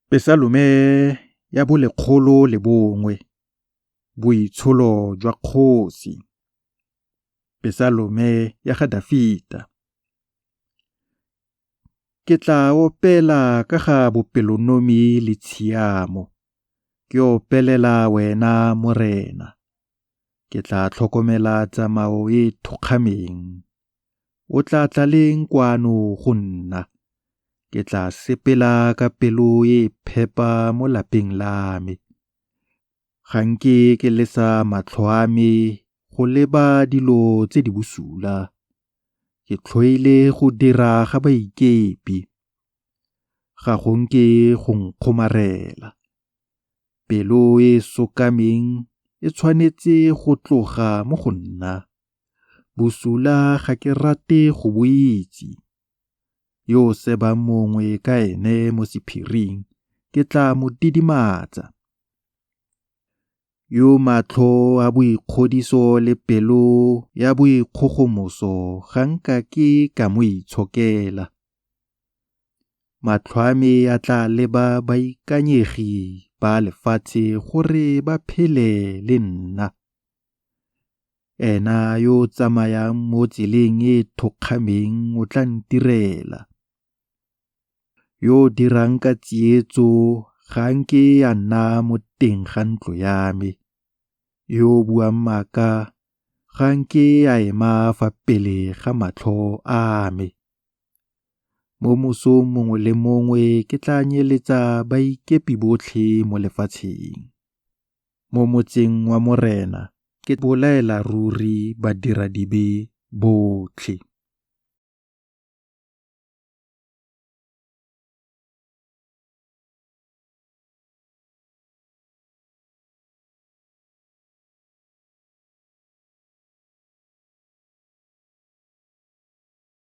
Pesalome ya bo 101, Boitsholo jwa kgosi. Pesalome ya ga Dafita. Ke tla opela ka ga bopelonomi le tshiamo, ke opelela wena, Morena. Ke tla tlhokomela tsamao e e thokgameng. O tla tla leng kwano go nna? Ke tla sepela ka pelo e e phepa mo lapeng la me. Ga nke ke lesa matlho a me go leba dilo tse di bosula. Ke tlhoile go dira ga baikepi, ga go nke go nkgomarela. Pelo e e sokameng e tshwanetse go tloga mo go nna, bosula ga ke rate go bo itse. Yo o sebang mongwe ka ene mo sephiring ke tla mo didimatsa. Yo o matlho a boikgodiso le pelo ya boikgogomoso ga nka ke ka mo itshokela. Matlho a me a tla leba baikanyegi ba lefatshe gore ba phele le nna. Ena yo o tsamayang mo tseleng e e thokgameng o tla ntirela. Yo o dirang ka tsietso ga a nke a nna mo teng ga ntlo ya me. Yo o buang maaka ga a nke a ema fa pele ga matlho a me. Mo mosong mongwe le mongwe ke tla nyeletsa baikepi botlhe mo lefatsheng. Mo motseng wa Morena ke bolaela ruri badiradibe botlhe.